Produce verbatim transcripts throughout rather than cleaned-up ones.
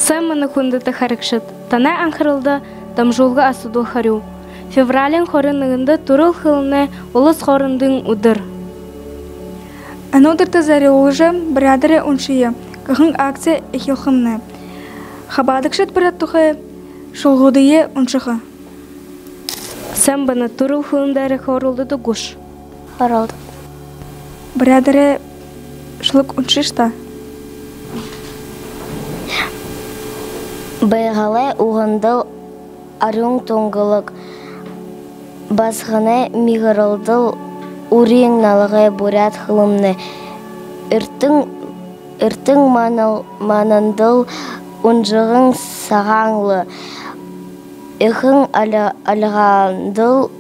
Сайн байна, хүндэтэ харагшад! Танай анхаралда дамжуулга асуудал харюу. Февралиин хорин нэгэндэ түрэл хэлэнэй улас хоорондын үдэр. Энэ үдэртэ зорюулжа «Буряадаараа уншая» гэһэн акци эхилхэмнай. Хабаадагшад буряад тухай шүлэгүүдые уншаха. Сайн байна, түрэл хэлэн дээрээ хөөрэлдэдэг гүш? Хөөрэлдэдэг. Буряадаараа шүлэг уншыш даа. Байгалай уһандал арюун тунгалаг, басаганай миһэрэлдэл урин налгай буряад хэлэмнай. Эртын, эртын манал-, манандал унжагын сагаан лэ, эхын али-, альгандал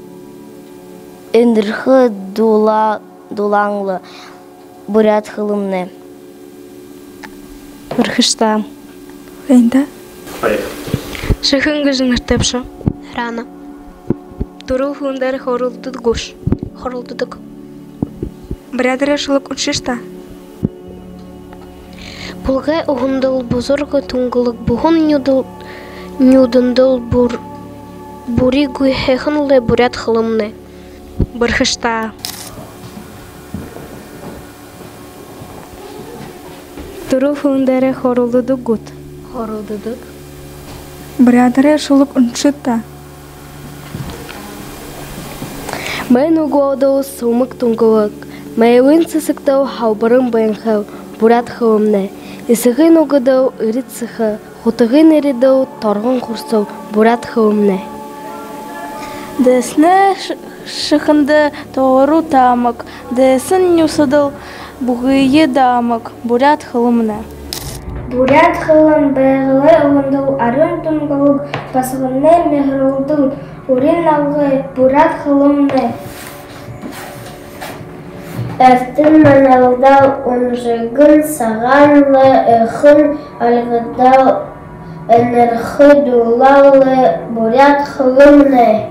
энэрхы дула-, дулаан лэ буряад хэлэмнай. Бэрхэш даа. Һайн даа. Ши хэн гэжэ нэрэтэйбши? Рана. Түрэл хэлэн дээрээ хөөрэлдэдэг гүш? Хөөрэлдэдэг. Буряадаараа шүлэг уншыш даа. Булагай уһандал бузарга тунгалаг, буһан нюдэл-, нюдэндэл бүр-, бүригүй һайхан лэ буряад хэлэмнай. Бэрхэш даа. Түрэл хэлэн дээрээ хөөрэлдэдэг гүт? Хөөрэлдэдэг. Буряадаараа шүлэг уншыш даа. Майн үглөөдэл сэлмэг тунгалаг, майлын сэсэгтэл һалбаран баянхай буряад хэлэмнай. Эсэгын үгэдэл эрид сэхэ, хутагын эридэл торгон хурсал буряад хэлэмнай. Дээсэнэй ш-, шэхэндэ тооруу таамаг, дээсэнэй нюусадал бүхые даамаг буряад хэлэмнай. Буряад хэлэн байгалай уһандал арюун тунгалаг, басаганай миһэрэлдэл урин налгай буряад хэлэмнай. Эртын манандал унжагын сагаан лэ, эхын альгандал энэрхы дулаан лэ буряад хэлэмнай.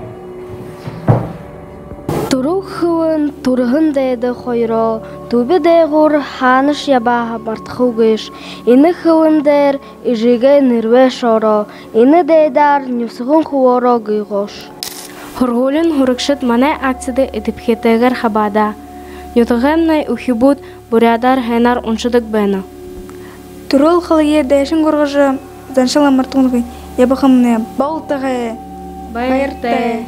Түрэл хэлэн түрэһэн дайда хоёроо түби дээгүүр хаанашье ябаһаа мартахагүйш. Энэ хэлэн дээрэ эжыгээ нэрбээ шороо, энэ дайдаар нюсэгэн хүлөөрөө гүйгөөш. Һургуулиин һурагшад манай акцида эдэбхитэйгээр хабаадаа. Нютагаймнай үхибүүд буряадаар һайнаар уншадаг байна. Түрэл хэлэеэ дээшэнь үргэжэ, заншал мартангүй ябахамнай болтогой. Баяртай.